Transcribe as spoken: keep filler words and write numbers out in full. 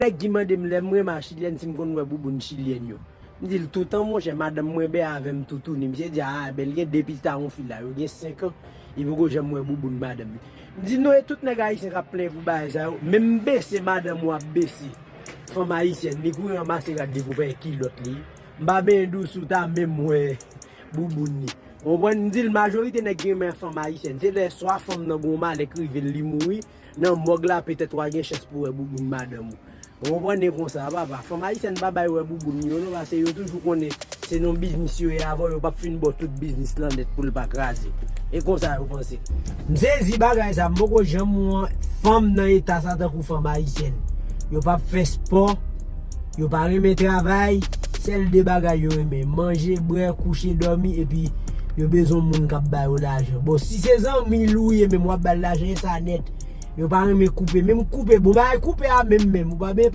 Nèg ki mande m lè m renmen a chilyèn si m konn wè bouboun chilyèn yo. M di l toutan monchè, madanm mwen bè avè m toutouni. Misye di a bèl gen de pitit a yon fi la, yo gen senk an, li poko janm wè bouboun madanm li. M di non, e tout nèg ayisyen k ap plenyen pou bagay sa yo, menm bese madanm ou ap bese fanm ayisyèn, li kouri ranmase rad li pou fè kilòt li. M pa benyen dous ou ta menm wè bouboun li. Ou konprann? M di l majorite nèg ki renmen fanm ayisyèn, se lè swa fanm nan gon malè k rive l, li mouri, nan mòg la petèt w a gen chans pou wè bouboun madanm ou. Ou konprann? E konsa papa, fanm ayisyèn pa bay wè bouboun yo non, paske yo toujou konnen se nan biznis yo ye avè w, yo p ap fin ba w tout biznis lan nèt pou l pa kraze. E konsa yo panse. M sezi bagay sa, m poko janm wè fanm nan eta sa tankou fanm ayisyèn. Yo p ap fè spò, yo pa renmen travay, sèl de bagay yo renmen, manje, bwè, kouche, dòmi, epi yo bezwen moun k ap ba yo lajan. Bon, si se zanmi l ou ye menm, w ap ba l lajan, e sa nèt. Yo pa renmen koupe, menm koupe, bon bagay koupe a menm menm, ou pa benyen